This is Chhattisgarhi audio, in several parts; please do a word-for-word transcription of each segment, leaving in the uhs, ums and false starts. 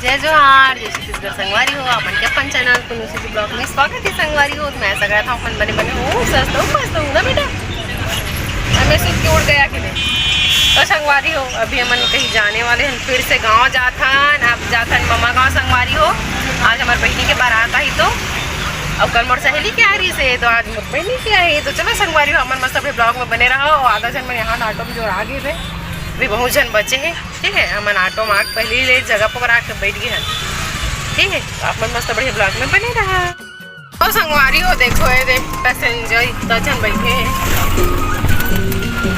जय जोहार, जय छत्तीसगढ़ संगवारी हो, आप मन के अपन चैनल कुनू सिटी ब्लॉग में स्वागत है संगवारी हो। तो मैं ऐसा कहता हूँ अपन बने बने हो, स्वस्थ हो, मस्त हो ना बेटा। और मैं सुन के उड़ गया कि नहीं? तो संगवारी हो, अभी हमन कहीं जाने वाले हैं, फिर से गाँव जाथन। अब जाथन ममा गाँव संगवारी हो। आज हमारे बहिनी के बारात आई तो, अब कल मोर सहेली के आ रही से, तो आज मोर बहिनी के आई। तो चलो संगवारी हो, हमन मस्त अपने ब्लॉग में बने रहो। और आधा जन मन यहाँ ऑटो में जो आगे थे, अभी बहुत जन बचे हैं। ठीक है, हमन ऑटो में आके पहले ही ले जगह पकड़ा के बैठ गए हैं। ठीक है, तो आप मन मस्त बढ़िया ब्लॉग में बने रहा। तो संगवारी हो, देखो ये दे पैसेंजर इतना जन बैठे हैं।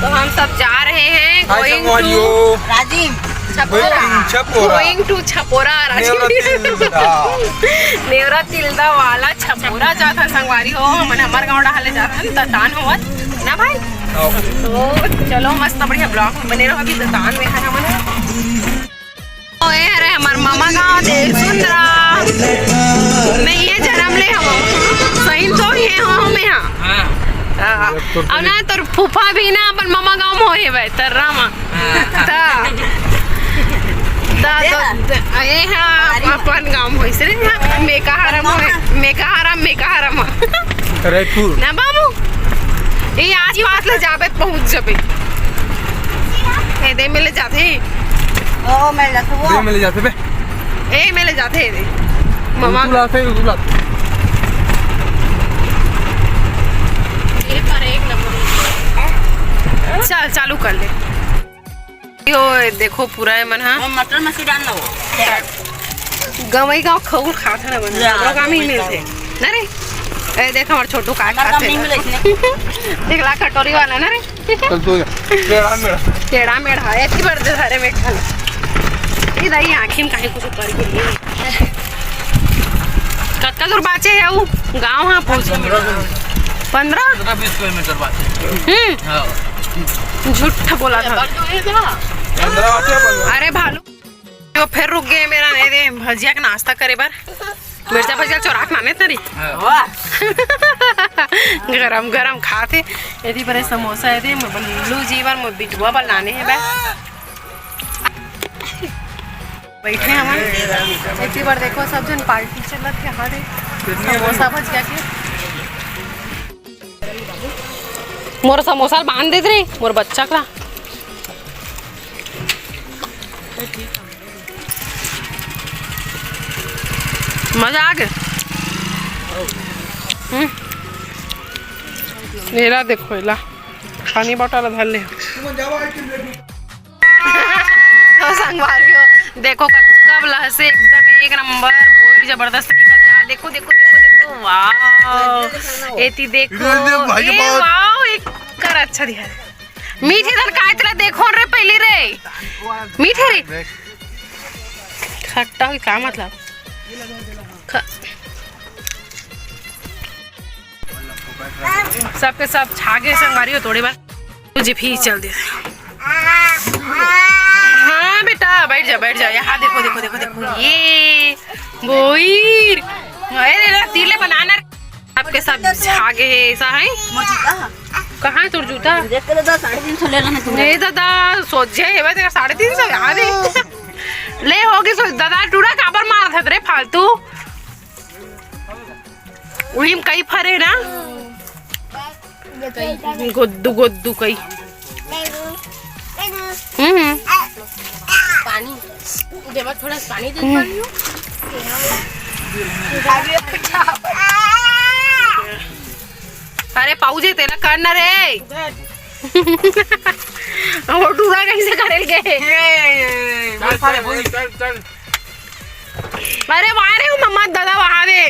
तो हम सब जा रहे हैं हाय going संगवारी to हो। Rajim. Chapora. Going to Chapora. Going to Chapora, Rajim. Neora Tilda. Neora Tilda वाला छपोरा जाता संगवारी हो। हमन हमर गाँव डहाले जाता, दतान होवत ना भाई। आओ। तो चलो मस्त बढ़िया ब्लॉग में बने रहो। अभी दतान में है हमन। ओए, अरे हमार मामा गाँव दे सुंदरा। मैं ये जन्म ले हूँ। सही तो ये हूँ मैं, हाँ। हाँ। अब ना तोर फूफा भी ना अपन मामा गाँव में होए भाई, तर्रा मा। हाँ। ता। ता, ता, ता, ए हाँ, अपन गाँव में होइस रे, हाँ। मेकाहारा में होए, मेकाहारा, मेकाहारा में। रायपुर। ना बाबू, ये आस पास ले जाबे, पहुँच जाबे। ए दे मिले जाते। ओ, मैं लखुआ। दे मिले जाते बे। ए, मिले जाते दे। मामा। तू लाते, तू लाते। चल, चालू कर ले। यो, देखो पूरा है मन, हाँ। वो मटर मछली डाल लो। गंवई गाँव खऊर खात है ना बन, या, हमरा गाँव में ही गंवई मिलते। गाँव। ना रे? ए, देख हमार छोटू का हमार खात गाँव है नहीं ना। मिले इसने। देख ला कटोरी वाला ना रे? चल तू जा। टेढ़ा मेढ़ा। टेढ़ा मेढ़ा, ऐसी बार दे सारे में खाना। ये दाई आँखी में काहे कुछ कर के लिए। कतका दूर बाचे है वो? गाँव हाँ पहुँच। पन्द्रह? पन्द्रह? पन्द्रह बीस किलोमीटर बाचे। हम्म। हाँ। झूठ बोला था। पन्द्रह बाचे, पन्द्रह। अरे भालू, वो फिर रुक गए मेरा, नहीं दे भजिया के नाश्ता करे बर। मिर्चा भजिया चोरा के लाने तरी। हाँ। वाह। गरम गरम खाते। यदि बड़े समोसा है दे, मैं बल्लू जी बर, मैं बिटुआ बर लाने हैं बे। बैठे हमन। इतनी बार देखो, सब जन पार्टी चलत के, हाँ रे, समोसा भजिया के। मोर समोसा ल बांध देत रे, मोर बच्चा का। मजा आ गया। हम्म। एला देखो, एला पानी बॉटल धर ले। तो संगवारी हो, देखो कब लहसे एकदम एक नंबर बोइर जबरदस्त दिखत है। देखो, देखो, देखो, देखो, वाओ। एती देखो, इधर देख भाई के ए, पास। वाओ, एक कर अच्छा दिखा है। मीठे धन काय तेला देखो रे पहली रे। मीठे रे। खट्टा हुई का मतलब? ख- सबके सब छागे संगवारी हो थोड़ी बार। तुझे भी चल दे। हाँ बेटा, बैठ जा, बैठ जा। यहाँ देखो, देखो, देखो, देखो, ये बोइर। अरे ना, तीले बनाना। सबके सब छागे है, ऐसा है। कहाँ है तोर जूता? देख के दादा, साढ़े तीन सौ ले रहा है तू। नहीं दादा, सोचे है भाई, तेरा साढ़े तीन सौ यहाँ दे। ले होगी सोच दादा, टूरा काबर मारत है रे फालतू। उही में कई फरे ना। गोद्दू, गोद्दू कई। हम्म। पानी देवा, थोड़ा पानी दे। अरे पाउजे, तेला कर ना रे। वो टूरा कैसे करेल गए? चल, चल, चल। अरे वाह रे, मम्मा दादा वहाँ रे।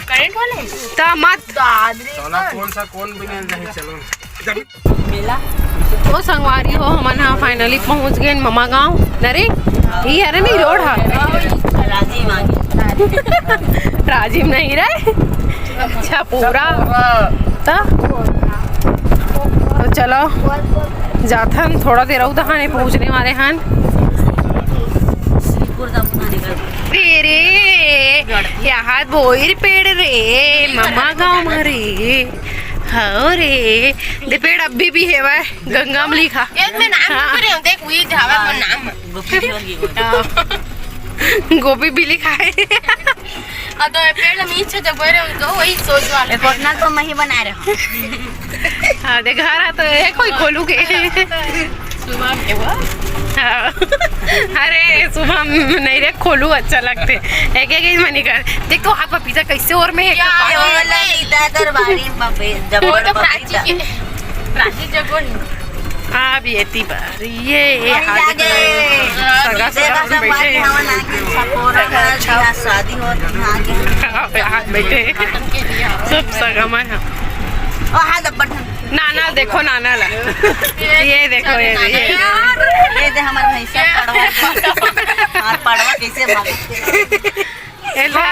करंट वाले? ता मत। दाद रे। साला कौन सा कौन बनियान रहे, चलो। मेला। ओ संगवारी हो, हमन हा finally पहुंच गए ममा गांव। नरे, ई हरे नहीं रोड हा। राजिम आगे। राजिम नहीं रे। अच्छा, पूरा। ता? तो चलो, जाथन, थोड़ा देर अउ तहाने पहुंचने वाले हन। रे रे, यहाँ बोइर पेड़ रे, ममा गांव में रे। हाँ रे, दे पेड़ अभी भी है वह, गंगा में लिखा। ये मैं नाम हाँ। नहीं करे, देख, वही धावा में नाम है। गोपी जी होगी वो। हाँ। गोभी बिल्ली खाए। अब तो ये पेड़ में इच्छा जब गए रहे, तो वही सोच वाले ये कोटना तो मैं ही बना रहे हूँ। हाँ, देख, घर है तो ये कोई खोलू के। सुबह के हुआ। हाँ। अरे, सुबह नहीं रे, खोलू अच्छा लगते। एक एक ही मनी कर। देख तो, हाथ पपीता कैसे और में है। क्या? पपीता है तोर बारी में पपी-, वो जबर तो प्राची पपीता। के, प्राची जगह नहीं। हाँ, अभी एती बार। ये, ये वही हाथ जाके। देख, सगा देखा सगा सब बैठे। बात हवन आके, सब हो रहा है, अच्छा। यहाँ शादी हो रही है, आगे। हाँ, हाथ बैठे। सब सगा मन है। ओ, हाथ ऊपर था। नाना देखो, नाना ला। ये देखो, ये, ये। ये दे हमार भैंसा पड़वा। और पड़वा कैसे भागे? ये ला।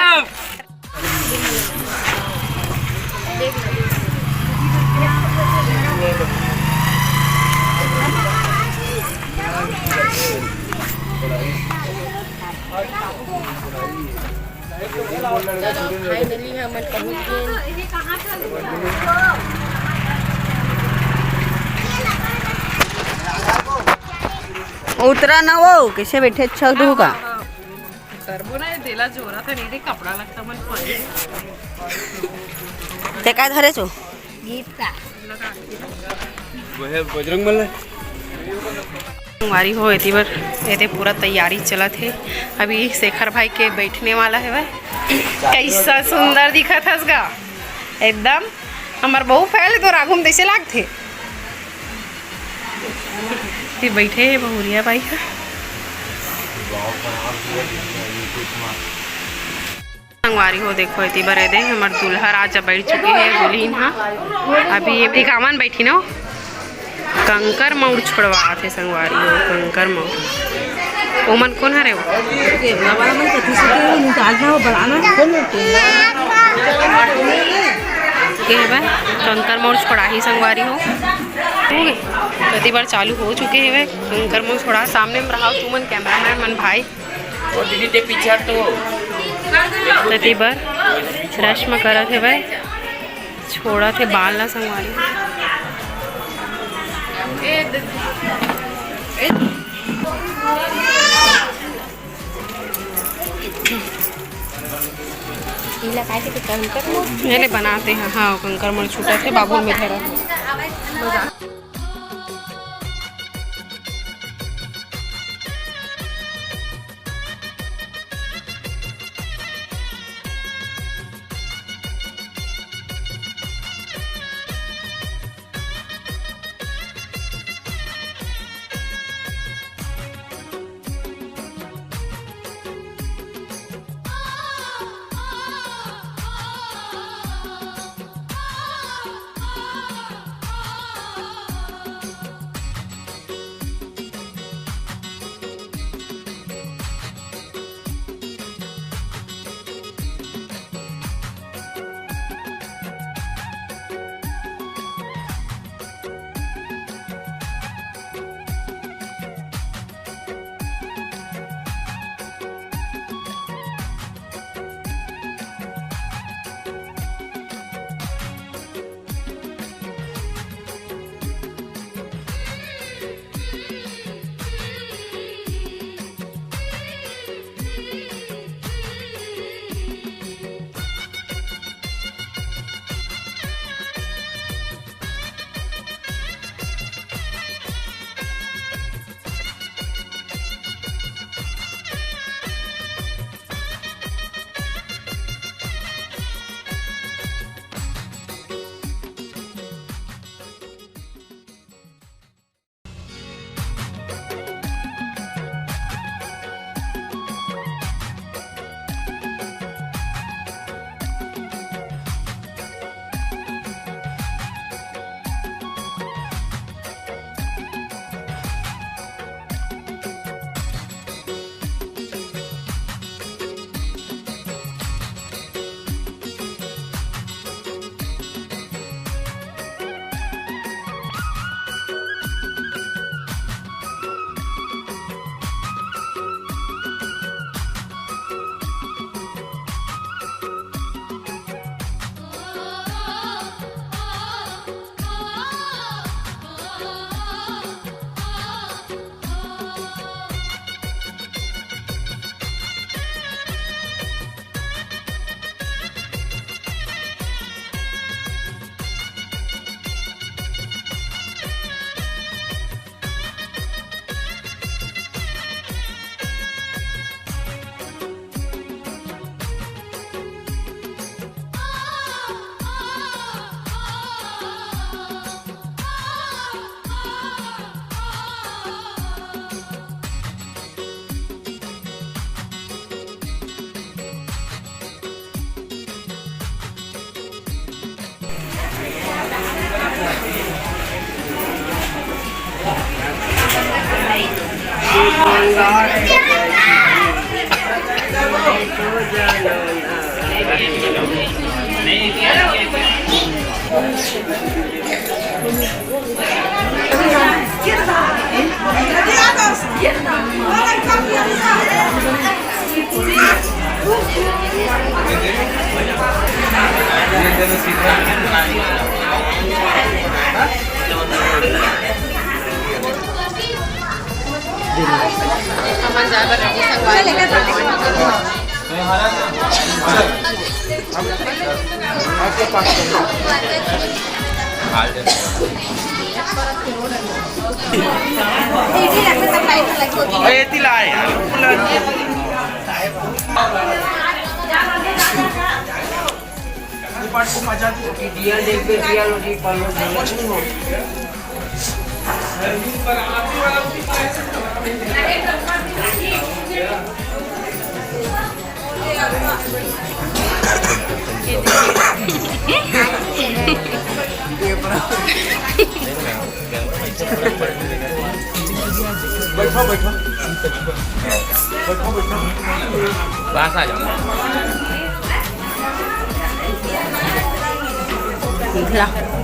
चलो, finally हमन पहुंच गए। उतरा ना वो, कैसे बैठे, अच्छा तो का? हाँ, हाँ। उतरबो ना, ये देला जोरा था, नहीं रे, कपड़ा लगता मन पानी। ते का धरे छो? गीत का। वो है बजरंग बल है। संगवारी हो, एती बर एते पूरा तैयारी चलत हे। अभी शेखर भाई के बैठने वाला है वह। कैसा सुंदर दिखत हस गा, एकदम हमर बहू पहले तो राघुम जैसे लागथे। फिर बैठे है बहुरिया बाई ह। संगवारी हो, देखो, एती बर एदे हमर दूल्हा राजा बैठ चुके हैं, दुल्हिन हा। अभी ये दिखावन बैठी ना, कंकर मौड़ छोड़वात हे संगवारी हो, कंकर मौड़। ओमन कोन हरे वो? के बा? कंकर मौड़ छोड़ाही संगवारी हो। एती बर चालू हो चुके हे, कंकर मौड़ छोड़ा। सामने में रहा तुमन cameraman मन भाई। ओ दीदी, ते पीछे हट तो। एती बर रस्म करत हेवय, छोड़त हे बाल ला संगवारी। एला काय कहिथे, कंकर मौड़? एले बनाते हैं, हाँ, कंकर मौड़ छूटत हे, बाबू में धरा। ए, तिला यार। बैठो, बैठो। बैठो, बैठो। पास आ जाओ। ला।